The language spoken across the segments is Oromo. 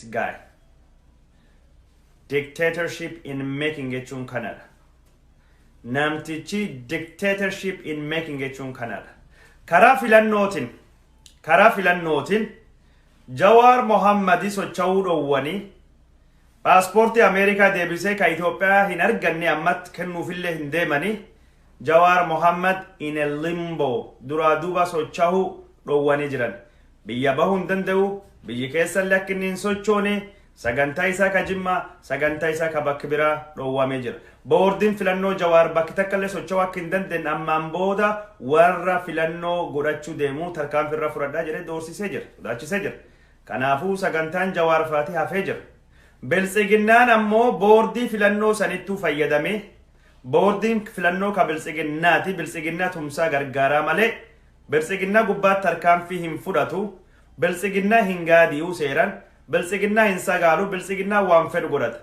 this guy. Dictatorship in making jechuun kanadha. Namtichi dictatorship in making jechuun kanadha. Karaa filannootiin Jawaar Mohammadi socho'uu dhoowwanii, paaspoortii Ameerikaa deebisee ka Itoophiyaa hin arganne ammatti kennuufillee hin deemanii. Jawaar Mohammad in a limbo, duraa duuba socho'uu dhoowwanii jiran. Biyya bahuu hin danda'u, biyyi keessallee akka inni hin sochoone, sagantaa isaa ka Jimmaa, sagantaa isaa ka bakki biraa dhoowwamee jira. Boordiin filannoo Jawaar bakki takka illee socho'uu akka hin dandeenye, ammaan booda warra filannoo godhachuu deemuu tarkaanfii irra fudhadhaa jedhee doorsisee jira, sodaachisee jira. Kanaafuu sagantaan Jawaar faatii hafee jira. Biltsiginnaan ammoo boordii filannoo sanittuu fayyadamee, boordiin filannoo ka Biltsiginnaati, Biltsiginnaa tumsaa gargaaraa malee Biltsiginnaa gubbaatti tarkaanfii hin fudhatu, Biltsiginnaa hin gaadi'uu, seeran Biltsiginnaa hin sagaalu, Biltsiginnaa waan fedhu godhata.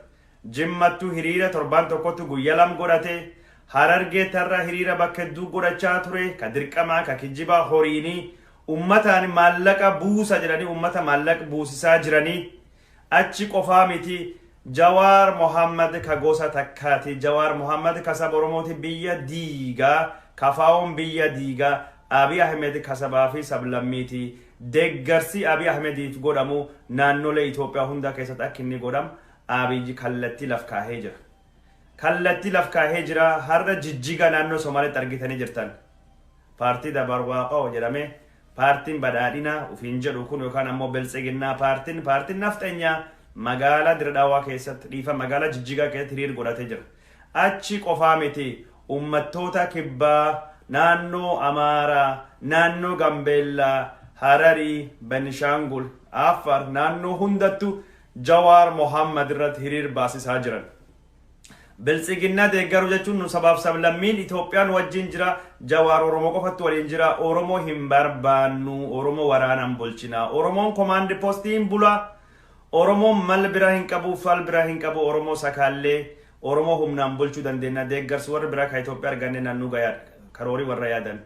Jimmattuu hiriira torbaan tokkotti guyya 2 godhate, Harargee tarra hiriira bakka hedduu godhachaa ture, ka dirqamaa, ka kijibaa, horiinii ummataan maallaqa buusa jedhanii ummata maallaqa buusisaa jiranii. Achi qofaa miti, Jawaar Mohammad ka gosa takkaati, Jawaar Mohammad ka saba Oromooti biyya diigaa, kafaa'oon biyya diigaa, Abiy Ahmed ka sabaa fi sablammiiti. Deeggarsi Abiy Ahmediif godhamu naannolee Itoophiyaa hunda keessatti akka inni godhamu Abiyyi kallattii laf kaahee jira. Kallattii laf kaahee jira. Har'a Jijjiga naannoo Somaalitti argitanii jirtan. Paartii Dabarwaaqoo jedhamee paartiin badhaadhinaa ufiin jedhu kun, yookaan ammoo Biltsiginnaa paartiin nafxenyaa magaalaa Dirdhaawaa keessatti dhiifa magaalaa Jijjigaa keessatti hiriir godhatee jira. Achi qofaa miti, ummattoota kibbaa, naannoo Amaaraa, naannoo Gambeellaa, Hararii, Benishaangul, Afar, naannoo hundattu Jawaar Mohammad irratti hiriir baasisaa jiran. Biltsiginnaa deeggaruu jechuun nu sabaaf sablammiin Itoophiyaan wajjin jira, Jawaar Oromoo qofatti waliin jira, Oromoo hin barbaannu, Oromoo waraanaan bulchina, Oromoon command postiin bula, Oromoon mal bira hin qabu, fal bira hin qabu, Oromoo sakaallee, Oromoo humnaan bulchuu dandeenya, deeggarsi warri biraa ka Itoophiyaa arganne naannoo gayaa karoorii warra yaadan.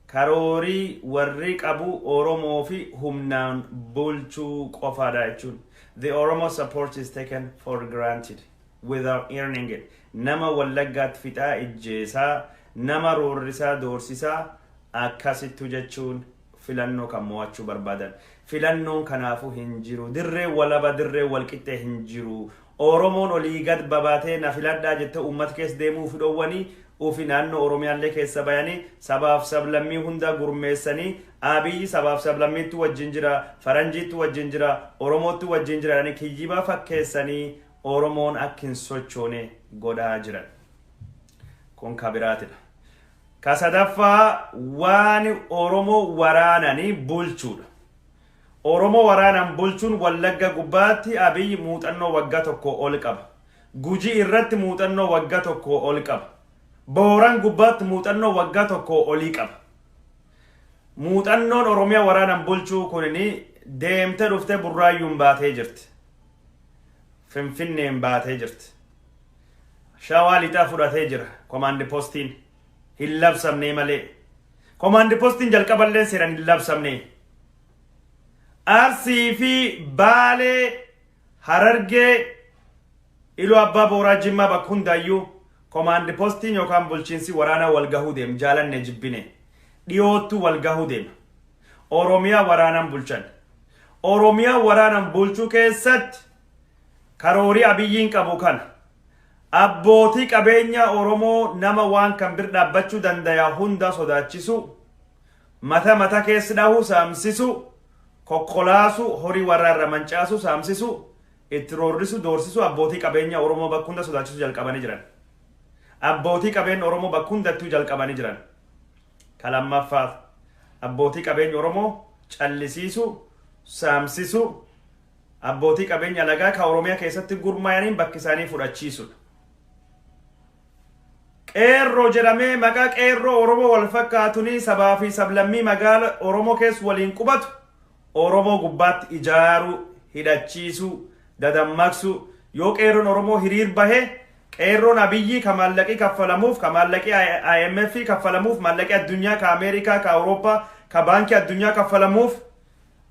Karoorii warri qabu Oromoo fi humnaan bulchuu qofaadha jechuun. The Oromo support is taken for granted without earning it. Nama Wallaggaatti fixaa ijjeesaa, nama roorrisaa doorsisaa akkasittu jechuun filannoo kan mo'achuu barbaadan. Filannoon kanaafuu hin jiru. Dirree walaba, dirree walqixxee hin jiru. Oromoon olii gad babaatee na filadhaa jettee uummata keessa deemuu fi dhoowwanii, ufi naannoo Oromiyaallee keessa bayanii sabaaf sablammii hunda gurmeessanii, Abiyyi sabaaf sablammiitti wajjin jira, faranjiitti wajjin jira, Oromootti wajjin jira jedhanii kiyyibaa fakkeessanii Oromoon akka hin sochoone godhaa jiran. Kun kabiraatidha. Ka sadaffaa waan Oromoo waraananii bulchuudha. Oromoo waraanaan bulchuun Wallagga gubbaatti Abiyyi muuxannoo waggaa 1 ol qaba. Gujii irratti muuxannoo waggaa 1 ol qaba. Booran gubbaatti muuxannoo waggaa 1 olii qaba. Muuxannoon Oromiyaa waraanaan bulchuu kunini deemtee dhuftee Burraayyuun baatee jirti. Finfinneen baatee jirti. Shawaa Lixaa fudhatee jira command postiin. Hin labsamnee malee. Command postiin jalqaballee seeraan hin labsamnee. Arsii fi Baalee, Harargee, Iluu Abbaa Booraa, Jimmaa bakka hundaayyuu command postiin yookaan bulchiinsi waraanaa wal gahuu deema, jaalanne jibbine. Dhiyoottuu wal gahuu deema. Oromiyaa waraanaan bulchan. Oromiyaa waraanaan bulchuu keessatti karoorii Abiyyiin qabu kana. Abbootii qabeenya Oromoo nama waan kan bir dhaabbachuu dandaya hunda sodaachisu, mata mata keessa dhahu, saamsisu, kokkolaasu, horii warra irra mancaasu, saamsisu, itti roorrisu, doorsisu, abbootii qabeenya Oromoo bakka hunda sodaachisu jalqabanii jiran. Abbootii qabeenya Oromoo bakka hundattuu jalqabanii jiran. Ka lammaffaa abbootii qabeenya Oromoo callisiisu, saamsisu, abbootii qabeenya alagaa ka Oromiyaa keessatti gurmaa'aniin bakki isaanii fudhachiisudha. Qeerroo jedhamee maqaa qeerroo Oromoo wal fakkaatuni sabaa fi sablammii magaala Oromoo keessa waliin qubatu Oromoo gubbaatti ijaaruu, hidhachiisuu, dadammaqsuu. Yoo qeerroon Oromoo hiriir bahee, qeerroon Abiyyi ka maallaqii kaffalamuuf, ka maallaqii IMF kaffalamuuf, maallaqii addunyaa ka Ameerikaa, ka Awurooppaa, ka baankii addunyaa kaffalamuuf,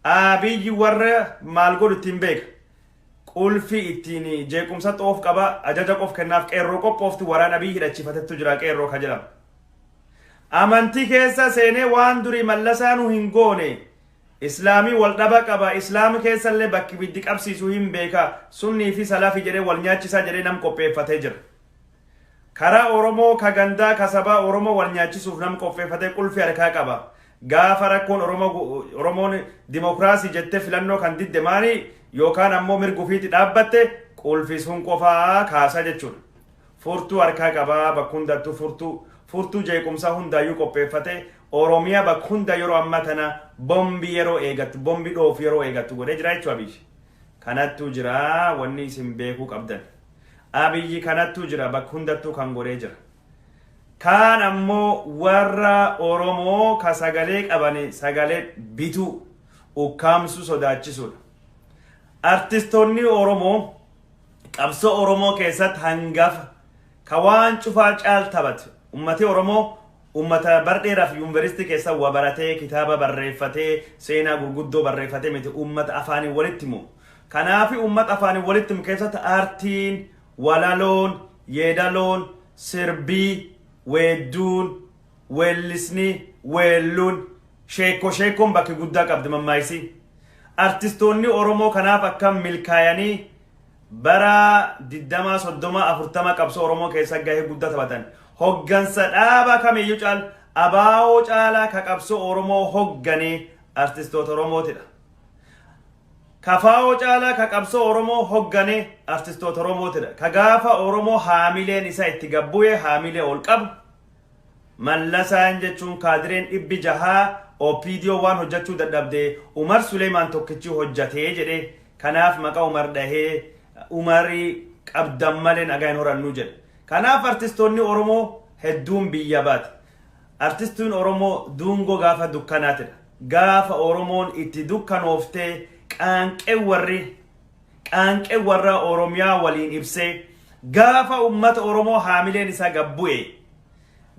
Abiyyi warra maal godhu ittiin beeka. Qulfii ittiin jeequmsa xoof qaba, ajaja qof kennaaf, qeerroo qophoofti, waraana biyyi hidhachiifatettu jira qeerroo ka jedhamu. Amantii keessa seenee waan durii Mallasaanuu hin goone, islaamii wal dhaba qaba, islaami keessallee bakki ibiddi qabsiisu hin beeka, sunnii fi salafii jedhee wal nyaachisaa jedhee nam qopheeffatee jira. Karaa Oromoo ka gandaa ka sabaa Oromoo wal nyaachisuuf nam qopheeffatee qulfii harkaa qaba. Gaafa rakkoon Oromoo, Oromoon dimokiraasii jettee filannoo kan didde maali yookaan ammoo mirga ofiitti dhaabbatte, qulfii sun qofaa kaasaa jechuudha. Furtuu harkaa qabaa, bakka hundattuu furtuu jeequmsaa hundaayyuu qopheeffatee Oromiyaa bakka hunda yeroo ammaa tana bombi yeroo eegattu, bombi dhoofu yeroo eegattu godhee jira jechuudha Abiyyi. Kanattuu jira wanni isin beekuu qabdan. Abiyyi kanattuu jira, bakka hundattuu kan godhee jira. Kaan ammoo warra Oromoo ka sagalee qaban sagalee bituu, ukkaamsuu, sodaachisuudha. Artistoonni Oromoo qabsoo Oromoo keessatti hangafa ka waan cufaa caal taphate. Ummati Oromoo ummata bardheeraaf yuunivarsiitii keessa waa baratee, kitaaba barreeffatee, seenaa gurguddoo barreeffatee miti, ummata afaaniin walitti himu. Kanaafi ummata afaaniin walitti himu keessatti aartiin, walaloon, yeedaloon, sirbii, weedduun, weellisni, weelluun, sheekko sheekkoon bakki guddaa qabdi, mammaayisi. Artistoonni Oromoo kanaaf akka milkaayanii bara 20, 30, 40 qabsoo Oromoo keessa gahee guddaa taphatan. Hoggansa dhaaba kamiyyuu caal, abaa'oo caalaa ka qabsoo Oromoo hogganee artistoota Oromootidha. Kafaa'oo caalaa ka qabsoo Oromoo hogganee artistoota Oromootidha. Ka gaafa Oromoo haamileen isaa itti gabbu'e haamilee ol qabu. Mallasaan jechuun kaadireen 600 OPDO waan hojjechuu dadhabde Umar Suleemaan tokkichi hojjatee jedhee, kanaaf maqaa Umar dhahee Umarii qabdan malee nagaa hin horannuu jedhe. Kanaaf artistoonni Oromoo hedduun biyya baate. Artistiin Oromoo duungoo gaafa dukkanaatidha. Gaafa Oromoon itti dukkanooftee qaanqee warra Oromiyaa waliin ibsee, gaafa ummata Oromoo haamileen isaa gabbu'e,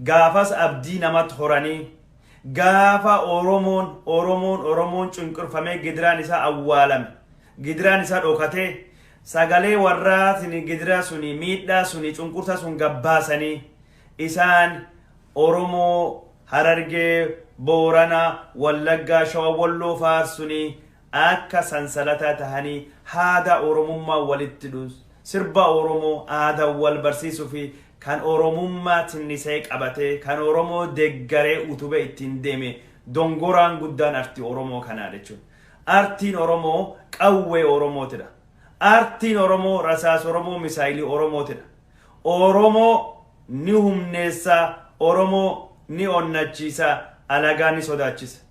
gaafas abdii namatti horanii, gaafa Oromoon cunqurfamee gidiraan isaa awwaalame, gidiraan isaa dhokatee, sagalee warraatiin gidira suni, miidhaa suni, cunqursa sun gabbaasanii isaan Oromoo Harargee, Boorana, Wallaggaa, Shawa, Walloo faarsuni akka sansalataa tahanii haada Oromummaa walitti dhus, sirba Oromoo aadaa wal barsiisuu fi kan Oromummaa tinnisee qabatee kan Oromoo deeggaree utubee ittiin deeme dongoraan guddaan artii Oromoo kanaa jechuudha. Artiin Oromoo qawwee Oromootidha. Artiin Oromoo rasaas Oromoo, misaayilii Oromootidha. Oromoo ni humneessa, Oromoo ni onnachiisa, alagaa ni sodaachisa.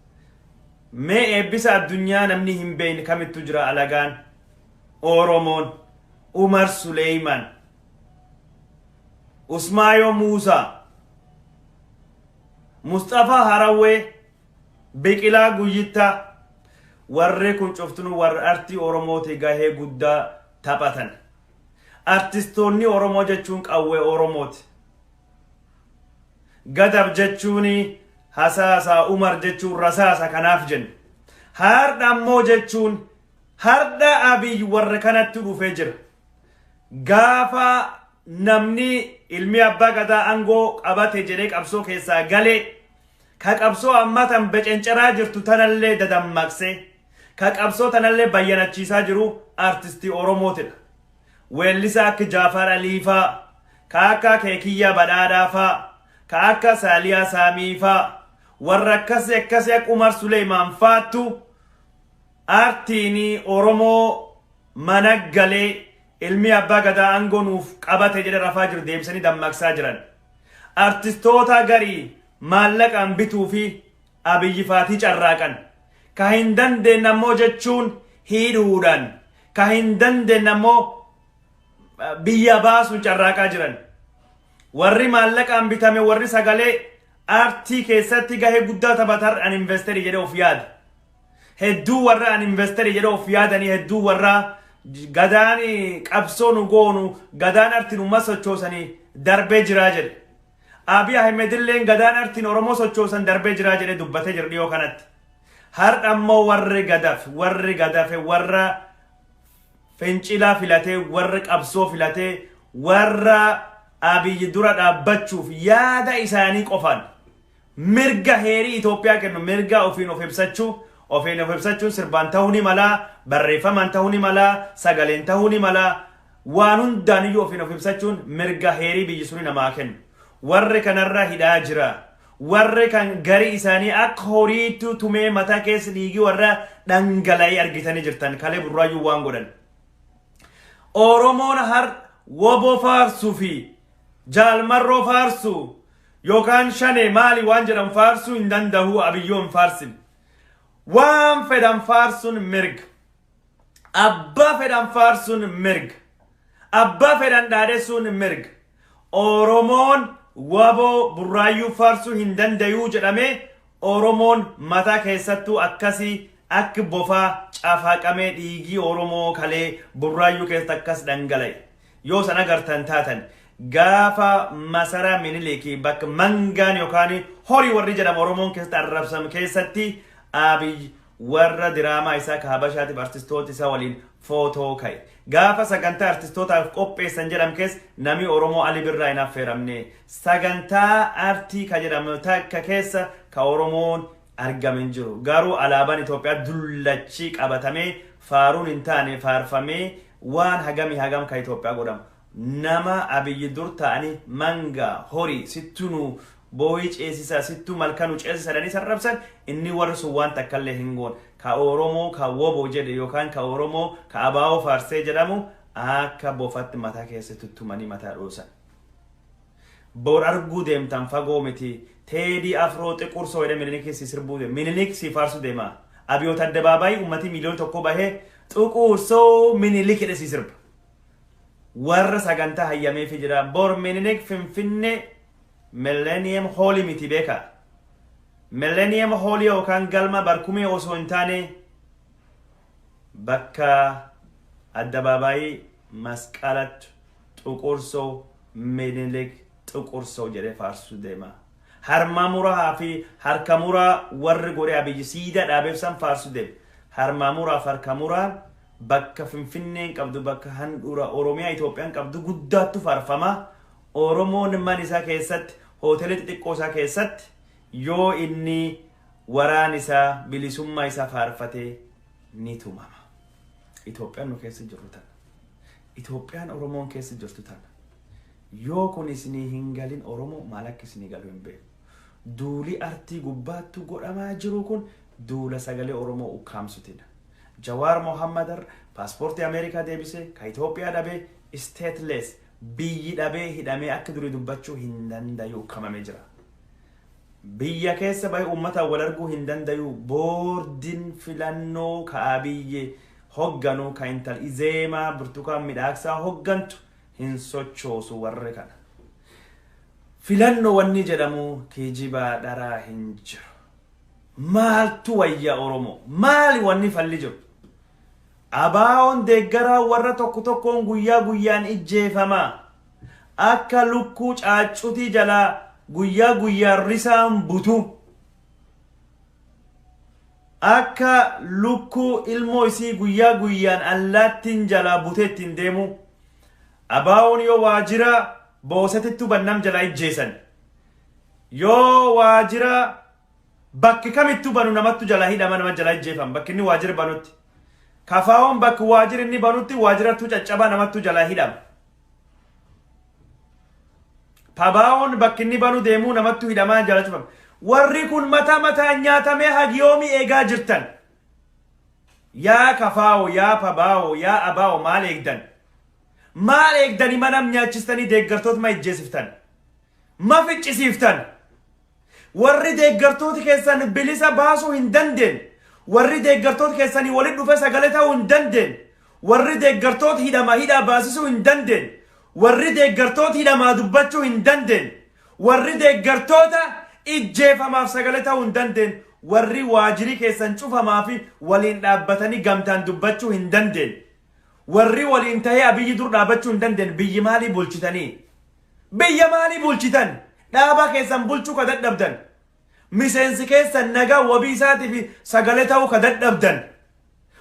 Mee eebbisa addunyaa namni hin beekne kamittu jira alagaan? Oromoon Umar Suleeyman, Usmaayoo Muusaa, Mustafaa Harawwee, Biqilaa Guyyittaa, warri kun cuftunuu warra artii Oromooti gahee guddaa taphatan. Artistoonni Oromoo jechuun qawwee Oromooti. Gadab jechuun hasaasa, Umar jechuun rasaasa kanaaf jenna. Hardha ammoo jechuun hardha Abiy warra kanatti dhufee jira. Gaafa namni ilmi abbaa gadaa aangoo qabate jedhee qabsoo keessaa galee, ka qabsoo ammaa tan becenceraa jirtu tanallee dadammaqsee, ka qabsoo tanallee bayyanachiisaa jiru artistii Oromootidha. Weellisaa akka Jaafar Aliifaa, ka akka Keekiyyaa Badhaadhaa faa, ka akka Saaliyaa Saamii faa, warra akkasii akkasii akka Umar Suleemaan faattu aartiin Oromoo mana galee ilmi abbaa gadaa aangoo nuuf qabate jedhe rafaa jiru deebisanii dammaqsaa jiran. Artistoota garii maallaqaan bituu fi Abiyyi faatii carraaqan. Ka hin dandeenye ammoo jechuun hidhuudhaan, ka hin dandeenye ammoo biyya baasuun carraaqaa jiran. Warri maallaqaan bitame, warri sagalee aartii keessatti gahee guddaa taphatan an investerii jedhee of yaada. Hedduu warra an investerii jedhee of yaadanii, hedduu warra gadaan qabsoo nu goonu, gadaan artiin uummata sochoosanii darbee jiraa jedhe. Abiy Ahmed illeen gadaan artiin Oromoo sochoosan darbee jiraa jedhee dubbatee jira dhiyoo kanatti. Har'a ammoo warri gadafe warra fincilaa filatee, warra qabsoo filatee, warra Abiyyi dura dhaabbachuuf yaada isaanii qofaan mirga heerii Itoophiyaa kennu, mirga ofiin of ibsachuu, ofiin of ibsachuun sirbaan ta'uu ni malaa, barreeffamaan ta'uu ni malaa, sagaleen ta'uu ni malaa, waan hundaan iyyuu ofiin of ibsachuun mirga heerii biyyi suni namaa kennu. Warri kanarra hidhaa jira. Warri kan garii isaanii akka horiitti tumee mataa keessa dhiigii warra dhangala'ee argitanii jirtan, kalee Burraayyuu waan godhan. Oromoon har woboo faarsuu fi Jaalmarroo faarsuu yookaan Shanee maali waan jedhan faarsuu hin danda'u. Abiyyoo hin faarsin. Waan fedhan faarsuun mirga. Abbaa fedhan faarsuun mirga. Abbaa fedhan dhaadessuun mirga. Oromoon waboo Burraayyuu faarsuu hin danda'uu jedhamee Oromoon mataa keessattuu akkasii akka bofaa cafaqamee dhiigii Oromoo kalee Burraayyuu keessatti akkas dhangala'e. Yoo san agartan taatan, gaafa masaraa Minilikii bakka mangaan yookaan horii warri jedhamu Oromoon keessatti arrabsam keessatti Abiy warra diraamaa isaa ka Habashaatiif artistoota isaa waliin footoo ka'e. Gaafa sagantaa artistootaaf qopheessan jedham keessa nami Oromoo Ali Birraa hin affeeramne. Sagantaa artii ka jedhamu takka keessa ka Oromoon argame hin jiru. Garuu alaabaan Itoophiyaa dullachi qabatamee, faaruun hin taane faarfamee, waan hagamii hagam ka Itoophiyaa godhamu. Nama Abiyyi dur ta'anii mangaa horii sittu nu booyii ceesisaa, sittuu malka nu ceesisa jedhanii sarrabsan, inni warri sun waan takkallee hin goone. Ka Oromoo ka wobo jedhe yookaan ka Oromoo ka abaa'oo faarsee jedhamu akka bofatti mataa keessa tuttumanii mataa dhoosan. Bor arguu deemtan, fagoo miti. Teedii Afroo xiqursoo jedhee Minilikii si sirbuu deema. Minilik si faarsu deema. Abiyoot addabaabaayii uummatii 1 miliyoona bahee xuqursoo Minilik jedhee si sirba. Warra sagantaa hayyameefi jira. Bor Minilik Finfinnee Millennium Hall miti, beeka. Millennium Hall yookaan galma barkumee osoo hin taane, bakka addabaabaayii Masqalatti xuqursoo Minilik xuqursoo jedhee faarsuu deema. Harma muraa fi harka muraa warri godhee Abiyyi siidaa dhaabeef san faarsuu deema. Harma muraa fi harka muraan bakka Finfinneen qabdu, bakka handhuura Oromiyaa Itoophiyaan qabdu guddaattu faarfamaa. Oromoon man isaa keessatti, hoteelii xixiqqoo isaa keessatti yoo inni waraan isaa bilisummaa isaa faarfatee ni tumama. Itoophiyaan nu keessa jirru tana. Itoophiyaan Oromoon keessa jirtu tana. Yoo kun isinii hin galin, Oromoo maal akka isinii galu hin beeku. Duuli artii gubbaattu godhamaa jiru kun duula sagalee Oromoo ukkaamsutidha. Jawaar Mohammadar paaspoortii Ameerikaa deebisee ka Itoophiyaa dhabee, stateless biyyi dhabee, hidhamee akka durii dubbachuu hin dandayu, ukkamamee jira. Biyya keessa bahee uummataan wal arguu hin dandayu. Boordiin filannoo ka Abiyyi hogganu, ka intal Izeemaa Burtukaan Midhaaksaa hoggantu hin sochoosu warri kana. Filannoo wanni jedhamu kijibaa dharaa hin jiru. Maaltu wayya Oromoo? Maali wanni falli jiru? Abaawoon deeggaraa warra tokko tokkoon guyyaa guyyaan ijjeefamaa. Akka lukkuu caaccutii jalaa guyyaa guyyaan risaan butu. Akka lukkuu ilmoo isii guyyaa guyyaan allaattiin jalaa butee ittiin deemu. Abaawoon yoo waajjira boosetittuu bannam jalaa ijjeesan. Yoo waajjira bakki kamittuu banu namattu jalaa hidhama, nama jalaa ijjeefama bakki inni waajjira banutti. Kafaa'oon bakki waajjira inni banutti waajjirattuu caccabaa, namattu jalaa hidhama. Pabaa'oon bakki inni banu deemuu namattu hidhamaa jala cufama. Warri kun mataa mataan nyaatamee hagiyoomii eegaa jirtan. Yaa kafaa'oo, yaa pabaa'oo, yaa abaa'oo, maal eegdan? Maal eegdanii manam nyaachistanii deeggartoota ma ijjeesiftan? Ma ficcisiiftan? Warri deeggartooti keessan bilisa baasuu hin dandeenye. Warri deeggartoota keessanii walitti dhufe sagalee ta'uu hin dandeenye. Warri deeggartoota hidhama hidhaa baasisuu hin dandeenye. Warri deeggartoota hidhamaa dubbachuu hin dandeenye. Warri deeggartoota ijjeefamaaf sagalee ta'uu hin dandeenye. Warri waajirii keessan cufamaa fi waliin dhaabbatanii gamtaan dubbachuu hin dandeenye. Warri waliin tahee Abiyyi dur dhaabbachuu hin dandeenye, biyyi maalii bulchitanii? Biyya maalii bulchitan? Dhaabaa keessan bulchuu ka dadhabdan. Miseensi keessan nagaa wabii isaatii fi sagalee ta'uu ka dadhabdan.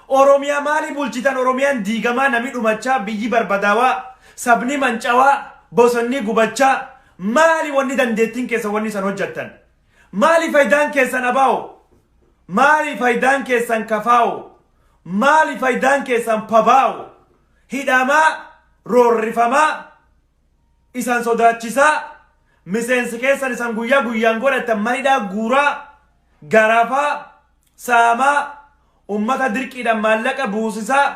Oromiyaa maali bulchitan? Oromiyaan diigamaa, nami dhumachaa, biyyi barbadaawaa, sabni mancawaa, bosonni gubachaa, maali wanni dandeettiin keessa wanni isan hojjettan? Maali faayidaan keessan ABO? Maali faayidaan keessan KFO? Maali faayidaan keessan PABO? Hidhamaa, roorrifamaa, isan sodaachisaa, miseensi keessan isan guyyaa guyyaan godhatan manidhaa guuraa, garafaa, saamaa, ummata dirqiidhaan maallaqa buusisaa.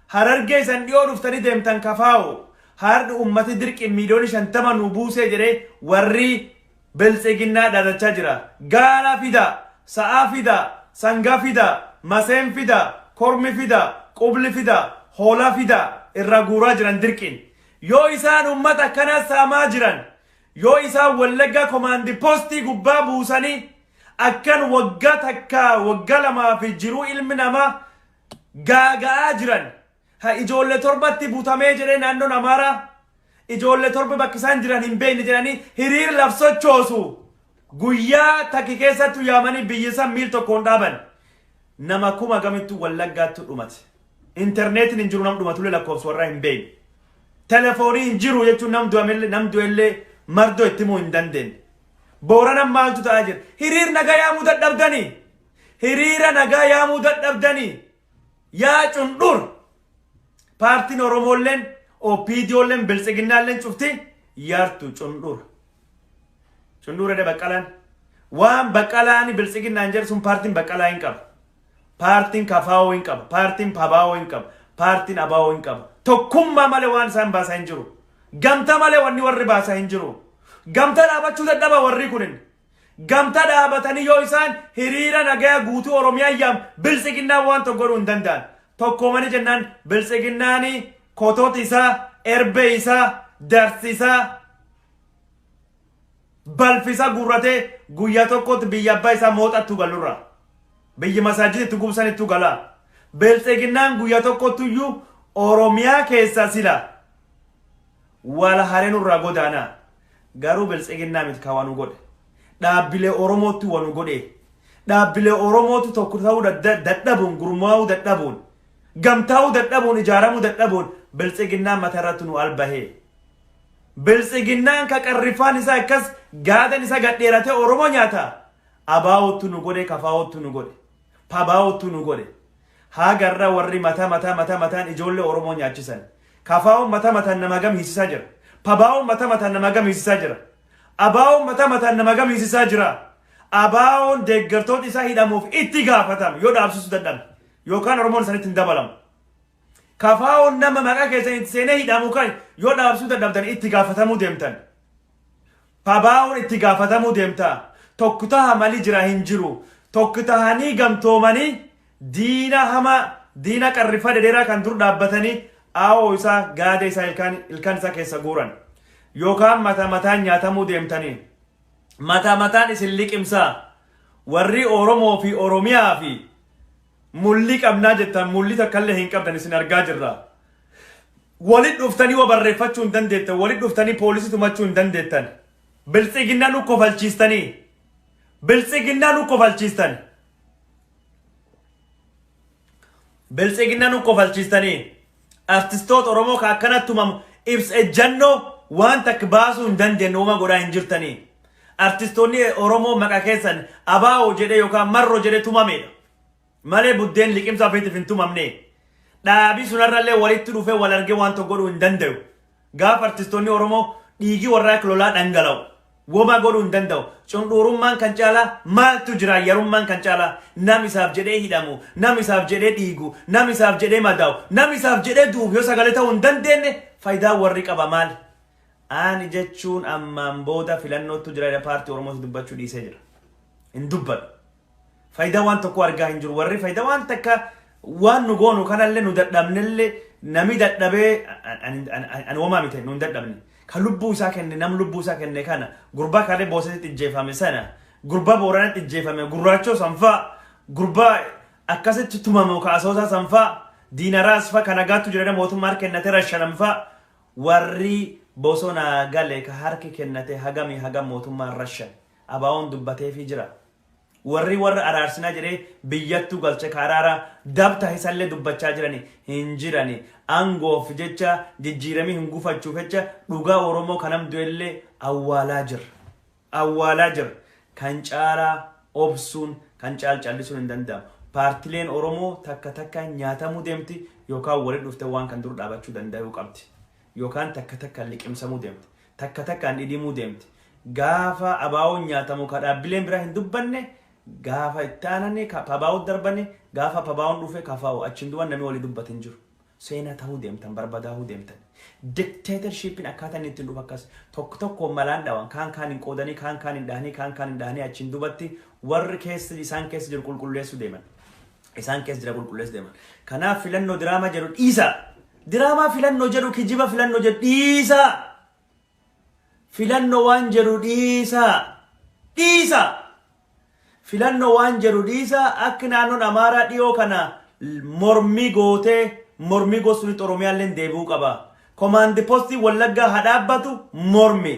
Harargee isan dhiyoo dhuftanii deemtan KFO. Har'i ummati dirqiin 50,000,000 nu buusee jedhee warri Biltsiginnaa dhaadachaa jira. Gaala fida, sa'aa fida, sangaa fida, maseen fida, kormi fida, qubli fida, hoolaa fida irraa guuraa jiran dirqiin. Yoo isaan ummata akkanaa saamaa jiran, yoo isaan Wallaggaa komaandi poostii gubbaa buusanii akkan waggaa takkaa waggaa lamaa fi jiruu ilmi namaa gaaga'aa jiran, ha ijoollee 7tti butamee jedhee naannoon Amaaraa ijoollee 7 bakka isaan jiran hin beekne jedhanii hiriir laf sochoosu, guyyaa takki keessattu yaamanii biyyi san miil tokkoon dhaaban. Nama kuma gamittu Wallaggaatti dhumate? Intarneetiin hin jiru, nam dhumatullee lakkoofsa warraa hin beekne. Telefoonii hin jiru jechuun nam du'amillee, nam du'ellee mardoo itti himuu hin dandeenye. Booranan maaltu ta'aa jira? Hiriir nagaa yaamuu dadhabdanii, hiriira nagaa yaamuu dadhabdanii. Yaa cundhur, paartiin Oromoolleen, OPDOlleen, Biltsiginnaalleen cufti yaartu cundhur. Cundhur edha Baqqalaan. Waan Baqqalaan Biltsiginnaan jedhu sun paartiin Baqqalaa hin qaba. Paartiin KFO hin qaba. Paartiin PABO hin qaba. Paartiin ABO hin qaba. Tokkummaa malee waan isaan baasaa hin jiru. Gamtaa malee wanni warri baasaa hin jiru. Gamtaa dhaabachuu dadhaba warri kunin. Gamtaa dhaabatanii yoo isaan hiriira nagaa guutuu Oromiyaa yaam, Biltsiginnaan waan tokko godhuu hin danda'an. Tokkoomanii jennaan Biltsiginnaani kotooti isaa, erbee isaa, darsi isaa, balfi isaa guurratee guyyaa tokkotti biyya abbaa isaa mooxattu galurra. Biyyi masaajida itti gubsanittu gala. Biltsiginnaan guyyaa tokkotti iyyuu Oromiyaa keessa sila wal haree nurraa godaanaa. Garuu Biltsiginnaa miti ka wanu godhe. Dhaabbilee Oromootti wanu godhe. Dhaabbilee Oromootti tokko ta'uu dadhabuun, gurmaa'uu dadhabuun, gamtaa'uu dadhabuun, ijaaramuu dadhabuun Biltsiginnaan mataa irratti nu albahee. Biltsiginnaan ka qarrifaan isaa akkas gaadan isaa gadheeratee Oromoo nyaata. ABOttu nu godhe, KFOttu nu godhe. PABOttu nu godhe. Hagarra warri mataa mataa mataa mataan ijoollee Oromoo nyaachisan. KFOn mataa mataan nama gam hiisisaa jira? PABOn mataa mataan nama gam hiisisaa jira? ABOn mataa mataan nama gam hiisisaa jira? ABOn deeggartoota isaa hidhamuuf itti gaafatamu yoo dhaabsisuu dadhabe. Yookaan Oromoon isaanitti hin dabalamu. KFOn nama maqaa keessan itti seenee hidhamu kan yoo dhaabsisuu dadhabdan itti gaafatamuu deemtan. PABOn itti gaafatamuu deemta. Tokko taha mali jira hin jiru. Tokko tahanii gamtoomanii diina hama, diina qarriffaa dhedheeraa kan dur dhaabbatanii aawoo isaa, gaada isaa ilkaan isaa keessa guuran. Yookaan mataa mataan nyaatamuu deemtanii. Mataa mataan isin liqimsaa. Warri Oromoo fi Oromiyaa fi mulli qabnaa jettan mulli takkallee hin qabdan, isin argaa jirra. Walit dhuftanii wa barreeffachuu hin dandeettan. Walit dhuftanii poolisii tumachuu hin dandeettan. Biltsiginnaa nu kofalchiistanii. Biltsiginnaa nu kofalchiistan. Biltsiginnaa nu kofalchiistanii. Artistoota Oromoo ka akkanatti tumamu ibsa ejjannoo waan takka baasuu hin dandeenye, uumaa godhaa hin jirtanii. Artistoonni Oromoo maqaa keessan ABO jedhee yookaan Marro jedhee tumamedha. Malee buddeen liqimsa ofiitiif hin tumamne. Dhaabii sunarrallee walitti dhufee wal argee waan tokko godhuu hin danda'u. Gaafa artistoonni Oromoo dhiigii warraa lolaa dhangala'u, woma godhuu hin danda'u. Cundhuurummaan kan caalaa maaltu jira? Yarummaan kan caalaa nam isaaf jedhee hidhamu, nam isaaf jedhee dhiigu, nam isaaf jedhee madaa'u, nam isaaf jedhee du'uuf yoo sagalee ta'uu hin dandeenye, faayidaa warri qaba maali? Ani jechuun ammaan booda filannootu jira, paartii Oromootti dubbachuu dhiisee jira. Hin dubbadhu. Faayidaa waan tokko argaa hin jiru. Warri faayidaa waan takka waan nu goonu kanallee nu dadhabnellee, nami dadhabee ani womaa miti, nu hin dadhabne. Ka lubbuu isaa kenne, nam lubbuu isaa kenne kana, gurbaa kalee Boosetti ijjeefame sana, gurbaa Booranatti ijjeefame gurraachoo sanfaa, gurbaa akkasitti tumamu ka Asoosaa sanfaa, diinaraas fa ka nagaattu jedhanii mootummaa harka kennate rashanamfaa, warri bosonaa gale ka harki kennate hagami hagam mootummaan rashan? ABOn dubbateefii jira. Warri warra araarsinaa jedhee biyyattuu galche ka araara dabta isallee dubbachaa jirani hin jirani. Aangoof jecha, jijjiiramii hin gufachuuf jecha, dhugaa Oromoo kanam du'ellee awwaalaa jira. Awwaalaa jira. Kan caalaa obsuun, kan caal callisuun hin danda'amu. Paartileen Oromoo takka takka nyaatamuu deemti yookaan walitti dhufte waan kan dur dhaabachuu danda'uu qabdi. Yookaan takka takkaan liqimsamuu deemti. Takka takkaan dhidhimuu deemti. Gaafa abaawoon nyaatamu ka dhaabbileen biraa hin dubbanne, gaafa itti aananii ka pabaa'oo darbani, gaafa pabaa'oon dhufe kafaa'u, achiin duuba namni walii dubbate hin jiru. Seenaa ta'uu deemtan, barbadaa'uu deemtan. Dictatorshipin akkaataa inni ittiin dhufu akkas tokko tokko malaan dhawan, kaan kaan hin qoodanii, kaan kaan hin dhahanii, kaan kaan hin dhahanii, achiin dubatti warri keessa isaan keessa jiru qulqulleessuu deeman. Isaan keessa jira qulqulleessuu deeman. Kanaaf filannoo diraamaa jedhu dhiisa. Diraamaa filannoo jedhu, kijiba filannoo jedhu dhiisa. Filannoo waan jedhu dhiisa. Dhiisa. Filannoo waan jedhu dhiisa. Akka naannoon Amaaraa dhiyoo kana mormii gootee mormii gosuun Oromiyaallee deebi'uu qaba. Command postii Wallaggaa haa dhaabbatu, mormi.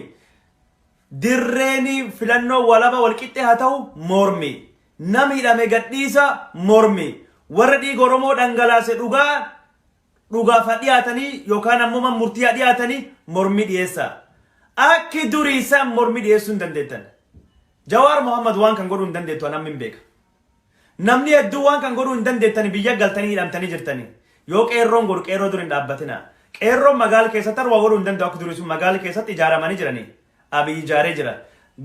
Dirreen filannoo walaba walqixxee haa ta'u, mormi. Nam hidhame gadhiisa, mormi. Warra dhiiga Oromoo dhangalaase dhugaa dhugaaf haa dhiyaatanii yookaan ammoo murtii haa dhiyaatanii, mormi dhiyeessa. Akki durii isaan mormi dhiyeessuu hin dandeettan. Jawaar Mohammad waan kan godhuu hin dandeettu, anamni hin beeka. Namni hedduu waan kan godhuu hin dandeettani, biyya galtanii hidhamtanii jirtanii. Yoo qeerroon godhu, qeerroo dur hin dhaabbatina. Qeerroon magaala keessatti har'a godhuu hin danda'u akka durii sun, magaala keessatti ijaaramanii jiranii. Abiy ijaaree jira.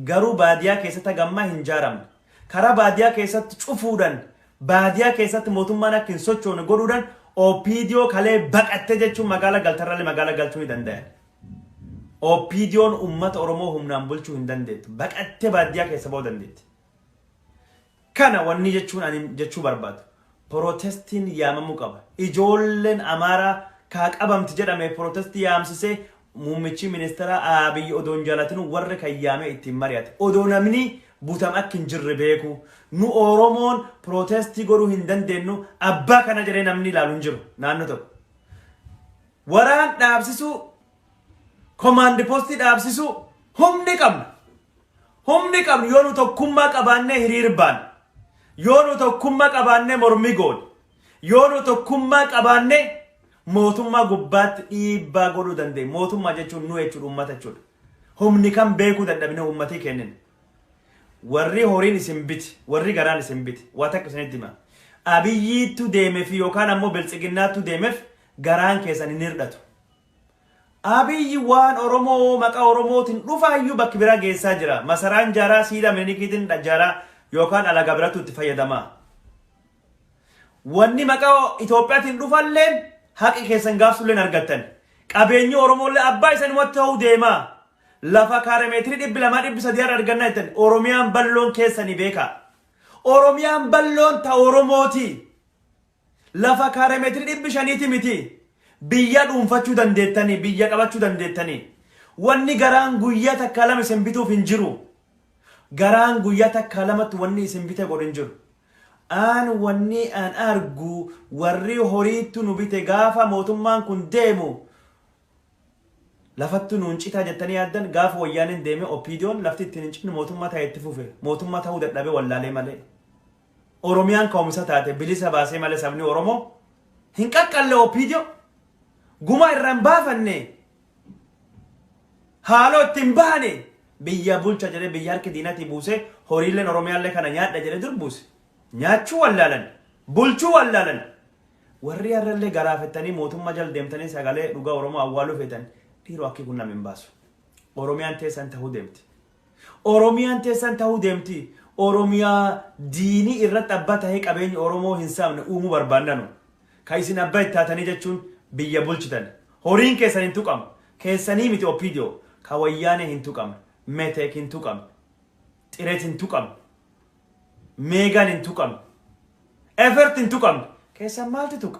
Garuu baadiyaa keessatti hagammaa hin ijaaramne. Karaa baadiyaa keessatti cufuudhaan, baadiyaa keessatti mootummaan akka hin sochoone godhuudhaan, OPDO kalee baqatte jechuun magaala galtarrallee magaala galchuu ni danda'an. OPDOn uummata Oromoo humnaan bulchuu hin dandeettu. Baqattee baadiyaa keessa ba'uu dandeetti. Kana wanni jechuun ani jechuu barbaadu. Protestiin yaamamuu qaba. Ijoolleen Amaaraa kaa qabamti jedhame protestii yaamsisee, muummichi ministeera Abiy odoo hin jaalatinu warri kan yaamee ittiin mari'ate. Odoo namni butam akka hin jirre beeku. Nu Oromoon protestii godhuu hin dandeenyu, abbaa kana jedhee namni ilaalu hin jiru naannoo tokko. Waraan dhaabsisuu, command postii dhaabsisuu humni qabna. Humni qabnu yoo nu tokkummaa qabaannee hiriir baane, yoo nu tokkummaa qabaannee mormii goone, yoo nu tokkummaa qabaannee mootummaa gubbaatti dhiibbaa godhuu dandeenya. Mootummaa jechuun nu jechuudha, uummata jechuudha. Humni kan beekuu dadhabine uummatii kennin. Warri horiin isin biti, warri garaan isin biti, waa takka isinitti hima. Abiyyiittu deemeef yookaan ammoo Biltsiginnaattu deemeef garaan keessan hin hirdhatu. Abiyyi waan Oromoo maqaa Oromootiin dhufaayyuu bakki biraa geessaa jira. Masaraan jaaraa, siidaa Minilikiitiin jaaraa yookaan alagaa birattu itti fayyadamaa. Wanni maqaa Itoophiyaatiin dhufalleen haqi keessan gaafsulleen argattan. Qabeenyi Oromooillee abbaa isanumatti ta'uu deemaa. Lafa kaaremeetirii 200, 300 har'a argannaa jettan, Oromiyaan bal'oon keessanii beekaa. Oromiyaan bal'oon ta Oromooti. Lafa kaaremeetirii 500ti miti. Biyya dhuunfachuu dandeettanii, biyya qabachuu dandeettanii. Wanni garaan guyyaa takka lama isin bituuf hin jiru. Garaan guyyaa takka lamatti wanni isin bite godhu hin jiru. Aan wanni aan argu, warri horiittu nu bite, gaafa mootummaan kun deemu lafattu nuun citaa jettanii yaaddan, gaafa wayyaaneen deeme OPDOn lafti ittiin hin cinne mootummaa ta'e itti fufe, mootummaa ta'uu dadhabee wallaalee malee. Oromiyaan ka'umsa taate bilisa baasee malee sabni Oromoo hin qaqqalle. OPDO gumaa irraa hin baafanne, haaloo ittiin bahane, biyya bulcha jedhee biyya harki diinatii buusee, horiileen Oromiyaallee kana nyaadha jedhee dur buuse. Nyaachuu wallaalan, bulchuu wallaalan. Warri har'allee garaafettanii mootummaa jala deemtanii sagalee dhugaa Oromoo awwaaluu feetan, dhiiroo, akki kun nama hin baasu. Oromiyaan teessan ta'uu deemti. Oromiyaan teessan ta'uu deemti. Oromiyaa diinii irratti abbaa tahee qabeenya Oromoo hin saamne uumuu barbaannanu. Ka isin abbaa itti taatanii jechuun biyya bulchitan. Horiin keessan hin tuqamu. Keessanii miti OPDO. Ka Wayyaanee hin tuqamne. Meteek hin tuqamne. Xireet hin tuqamne. Meegaan hin tuqamne. Efert hin tuqamne. Keessan maaltu tuqa?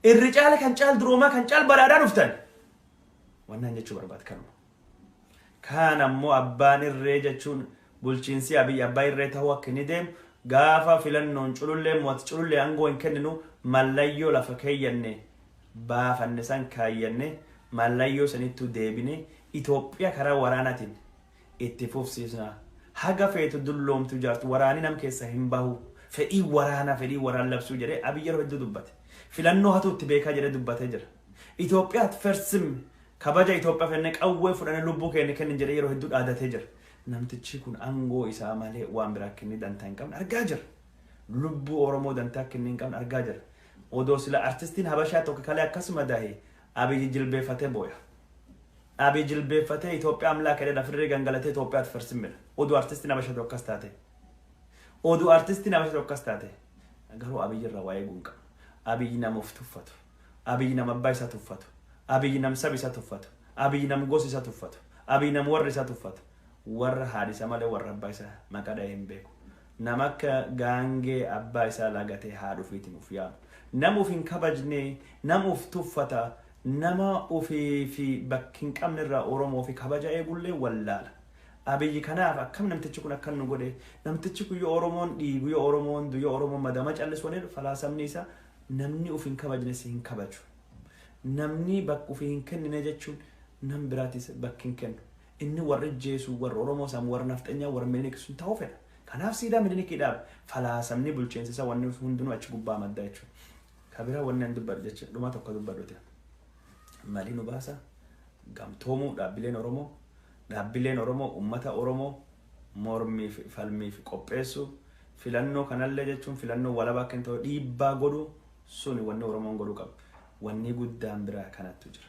Irri caala kan caal duroomaa, kan caal badhaadhaa dhuftan. Wannaan jechuu barbaad kanuma. Kaan ammoo abbaan irree jechuun bulchiinsi Abiy abbaa irree ta'uu akka inni deemu, gaafa filannoon culullee mo'ati culullee aangoo hin kenninu, mallayyoo lafa keeyyanne baafanne san kaayyanne, mallayyoo sanittuu deebine Itoophiyaa karaa waraanaatiin itti fufsiisna. Haga feetu dulloomtu jaartu waraani nam keessa hin bahu. Fedhii waraanaa, fedhii waraan labsuu jedhee Abiy yeroo hedduu dubbate. Filannoo hatuutti beekaa jedhee dubbatee jira. Itoophiyaa አትፈርስም kabaja Itoophiyaa fennee qawwee fudhannee lubbuu keenya kennin jedhee yeroo hedduu dhaadatee jira. Namtichi kun aangoo isaa malee waan biraa kennee dantaa hin qabne argaa jira. Lubbuu Oromoo dantaa kennee hin qabne argaa jira. Odoo sila artistiin Habashaa tokko kalee akkasuma dahe, Abiyyi jilbeeffatee booya. Abiy jilbeeffatee Itoophiyaa አምላክ jedhee lafirree gangalatee Itoophiyaa አትፈርስም jedha. Oduu artistiin Habashaa tokko akkas taate. Oduu artistiin Habashaa tokko akkas taate. Garuu Abiyyi irraa waa'ee eeguu hin qabu. Abiyyi nama of tuffatu. Abiyyi nama abbaa isaa tuffatu. Abiyyi nam saba isaa tuffatu. Abiyyi nam gosa isaa tuffatu. Abiyyi nam warra isaa tuffatu. Warra haadha malee warra abbaa isaa maqaa dhahee hin beeku. Nama akka gaangee abbaa isaa lagatee haadha ofiitiin of yaamu. Nama of hin kabajne, nama of tuffata, nama ofii fi bakki hin qabne irraa Oromoo fi kabaja eegullee wallaala. Abiyyi kanaaf akkam namtichi kun akkan nu godhe, namtichi kun yoo Oromoon dhiigu, yoo Oromoon du, yoo Oromoon madama callisu waliin falaasamni isaa namni of hin kabajne si hin kabaju. Namni bakka ofii hin kennine jechuun nam biraatis bakki hin kennu. Inni warra ijjeesu, warra Oromoo saamu, warra nafxanyaa, warra Minilik sun ta'uu fedha. Kanaaf siidaa Minilikii dhaaba. Falaasamni bulchiinsa isaa wanni hundinuu achi gubbaa madda jechuudha. Kabiraa wanni an dubbadhu jecha dhuma tokko dubbadhuti. Malii nu baasa gamtoomuu dhaabbileen Oromoo, dhaabbileen Oromoo uummata Oromoo mormii fi falmii fi qopheessu, filannoo kanallee jechuun filannoo walabaa akka hin ta'u dhiibbaa godhu suni wanni Oromoon godhuu qabu. Wanni guddaan biraa kanattu jira.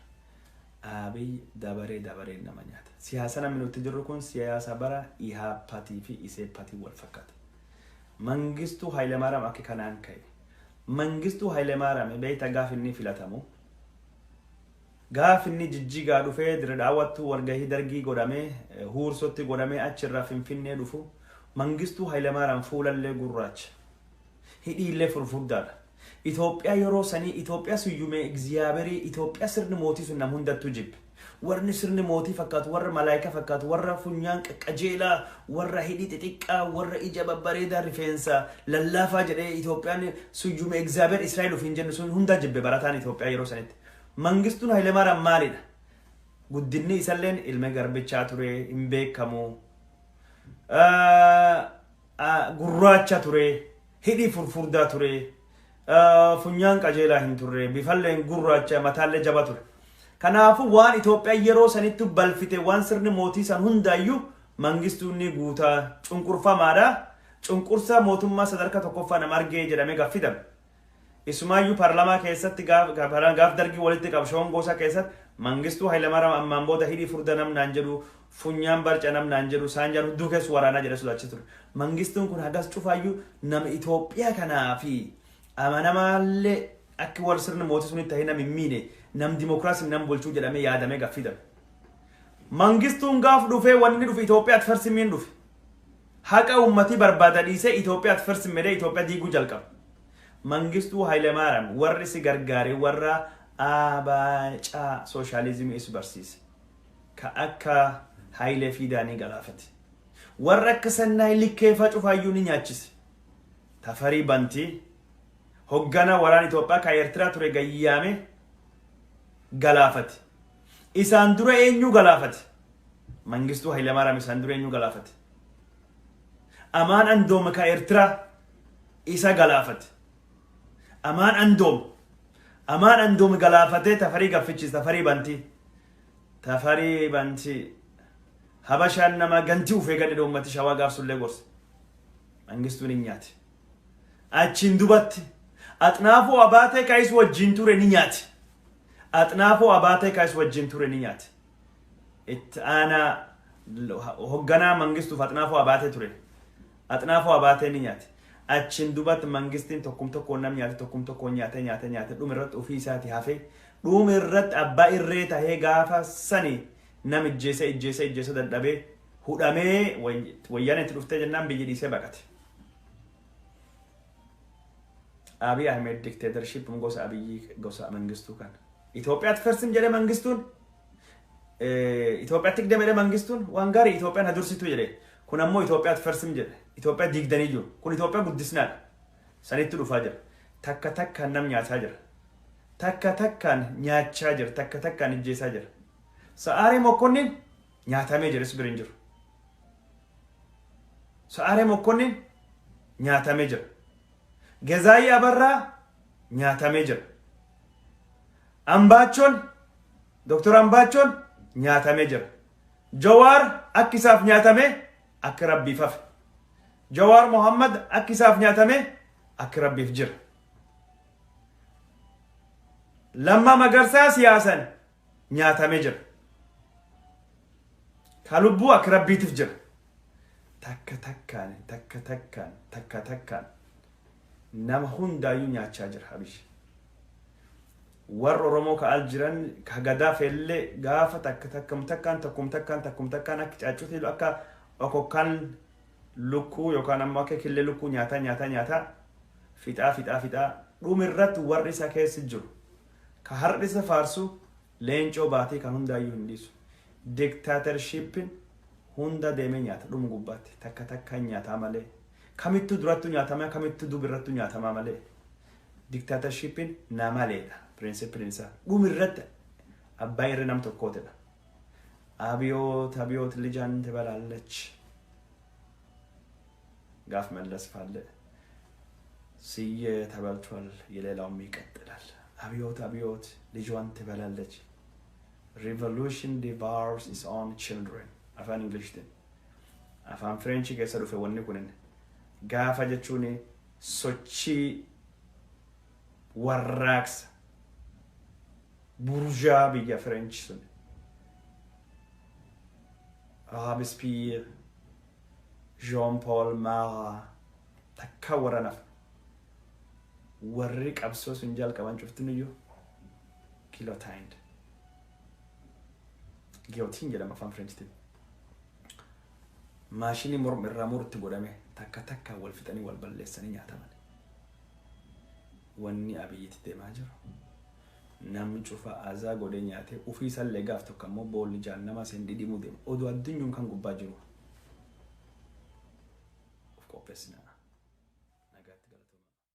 Abiy dabaree dabaree nama nyaata. Siyaasa namni nuti jirru kun siyaasa bara Ihaappaatii fi Iseeppaatii wal fakkaata. Mangistuu Hayilemaariyaam akka kanaan ka'e. Mangistuu Hayilemaariyaam beekta, gaaf inni filatamu, gaaf inni Jijjigaa dhufee dire daawwattuu walgahii dargii godhamee, Huursotti godhamee, achirraa Finfinnee dhufu, Mangistuu Hayilemaariyaam fuulallee gurraacha. Hidhiillee furfurdaadha. Itoophiyaa yeroo sanii Itoophiyaa suyyumee egziyaaberii, Itoophiyaa sirni mootii sun nam hundattuu jibbe. Warri sirni mootii fakkaatu, warra malaayika fakkaatu, warra funyaan qaqqajeelaa, warra hidhii xixiqqaa, warra ija babbareedaa, rifeensa lallaafaa jedhee Itoophiyaan suyyumee egziyaabeer Israa'el ofiin jennu sun hunda jibbe barataan Itoophiyaa yeroo sanitti. Mangistuun Hayilemaariyaam maalidha? Guddinni isalleen ilma garbichaa ture, hin beekamu. Gurraacha ture, hidhii furfurdaa ture, funyaan qajeelaa hin turre, bifalleen gurraacha, mataallee jaba ture. Kanaafuu waan Itoophiyaa yeroo sanitti balfite, waan sirni mootii san hundaayyuu Mangistuun ni guutaa, cunqurfamaadha. Cunqursaa mootummaa sadarkaa tokkoffaa nama argee jedhamee gaffidame. Isumaayyuu paarlaamaa keessatti gaaf dargii walitti qabu shoongoosaa keessatti Mangistuu Hayilamaariyaam ammaan booda hidhii furda namnaan jedhu, funyaan barca namnaan jedhu, saanjaan hudduu keessa waraanaa jedhe sodaachisa ture. Mangistuun kun hagas cufaayyuu nama Itoophiyaa kanaa fi amanamaallee akka warri sirni mootii sunitti ta'ee nam hin miine, nam dimokiraasii nam bulchuu jedhamee yaadamee gaffidame. Mangistuun gaaf dhufee wanni dhufe Itoophiyaa አትፈርስም iin dhufe. Haqa uummatii barbaada dhiisee Itoophiyaa አትፈርስም jedhee Itoophiyaa diiguu jalqabe. Mangistuu Hayilemaariyaam warri si gargaare warra abaacaa sooshaalizimii isu barsiise. Ka akka Hayilee Fiidaanii galaafate. Warra akka Sannaay Likkeefaa cufaayyuu ni nyaachise. Tafarii Bantii hoggana waraana Itoophiyaa ka Eertiraa ture gayyaame galaafate. Isaan dura eenyu galaafate? Mangistuu Hayilemaariyaam isaan dura eenyu galaafate? Amaan Andoom ka Eertiraa isa galaafate. Amaan Andoom. Amaan Andoom galaafatee Tafarii gaffichise, Tafarii Bantii. Tafarii Bantii. Habashaan nama gantii ufee gadi uummati Shawaa gaafsullee gorse. Mangistuun hin nyaate. Achiin dubatti Axnaafuu Abaatee kaayis wajjin ture ni nyaate. Axnaafuu Abaatee kaayis wajjin ture ni nyaate. Itti aanaa hogganaa Mangistuuf Axnaafuu Abaatee ture. Axnaafuu Abaatee ni nyaate. Achiin dubatti Mangistiin tokkum tokkoon nam nyaate, tokkum tokkoon nyaate, nyaate, nyaate, dhuma irratti ofii isaati hafee, dhuma irratti abbaa irree tahee gaafa sani nam ijjeese, ijjeese, ijjeese dadhabee hudhamee wayyaan itti dhuftee jennaan biyyi dhiisee baqate. Abiy Ahmed dictatorship gosa Abiyyi, gosa Mangistuu kana. Itoophiyaa አትፈርስም jedhe Mangistuun. Itoophiyaatti digdame jedhe Mangistuun, waan gaarii Itoophiyaan hadursitu jedhe. Kun ammoo Itoophiyaa አትፈርስም jedhe. Itoophiyaa diigdanii jiru. Kun Itoophiyaa guddisnaadha. Sanitti dhufaa jira. Takka takkaan nam nyaataa jira. Takka takkaan nyaachaa jira. Takka takkaan ijjeesaa jira. Sa'aaree Mokkonnin nyaatamee jira, bira hin jiru. Sa'aaree Mokkonnin nyaatamee jira. Gezaayii Abarraa nyaatamee jira. Ambaachoon, Doktor Ambaachoon nyaatamee jira. Jawaar akki isaaf nyaatamee akka rabbiif hafe. Jawaar Mohammad akki isaaf nyaatamee akka rabbiif jira. Lammaa Magarsaa siyaasan nyaatamee jira. Ka lubbuu akka rabbiitiif jira. Takka takkaan, takka takkaan, takka takkaan nama hundaayyuu nyaachaa jira Abiy. Warra Oromoo ka al jiran ka gadaa feellee gaafa takka takkum takkaan, takkum takkaan, takkum takkaan akka caaccuutii, akka okokkaan lukkuu yookaan ammoo akka killee lukkuu nyaataa nyaataa nyaataa, fixaa fixaa fixaa, dhumirratti warri isa keessa jiru ka har'i isa faarsu Leencoo Baatii kan hundaayyuu hin dhiisu. Dictatorshipin hunda deemee nyaata dhumu gubbaatti takka takkaan nyaataa malee, kamittuu durattuu nyaatamaa, kamittuu duubirrattuu nyaatamaa malee, dictatorshipin namaleedha. Principlein isaa dhumirratti abbaa irra nam tokkootidha. አብዮት አብዮት ልጇን ትበላለች gaaf Mallas faallee ስዬ ተበልቷል፣ የሌላውም ይቀጥላል። አብዮት አብዮት ልጇን ትበላለች። Revolution devours its own children. Afaan Ingilishtiin afaan Fireenchii keessa dhufe wanni kunin gaafa jechuun sochii warraaqsa burjaa biyya Fireenchi sun, Robespierre, Jean Paul Marat, takka warra nafa warri qabsoo sun jalqaban cuftiniyyuu guillotined, guillotine jedhama afaan Fireenchitiin, maashinii morma irraa murti godhame, takka takka wal fixanii wal balleessanii nyaataman. Wanni Abiyyitti deemaa jiru namni cufa azaa godhee nyaatee ufii isallee gaaf tokko ammoo boolli jaannamaa seen dhidhimuu deema. Oduu addunyuun kan gubbaa jiru of qopheessinaa.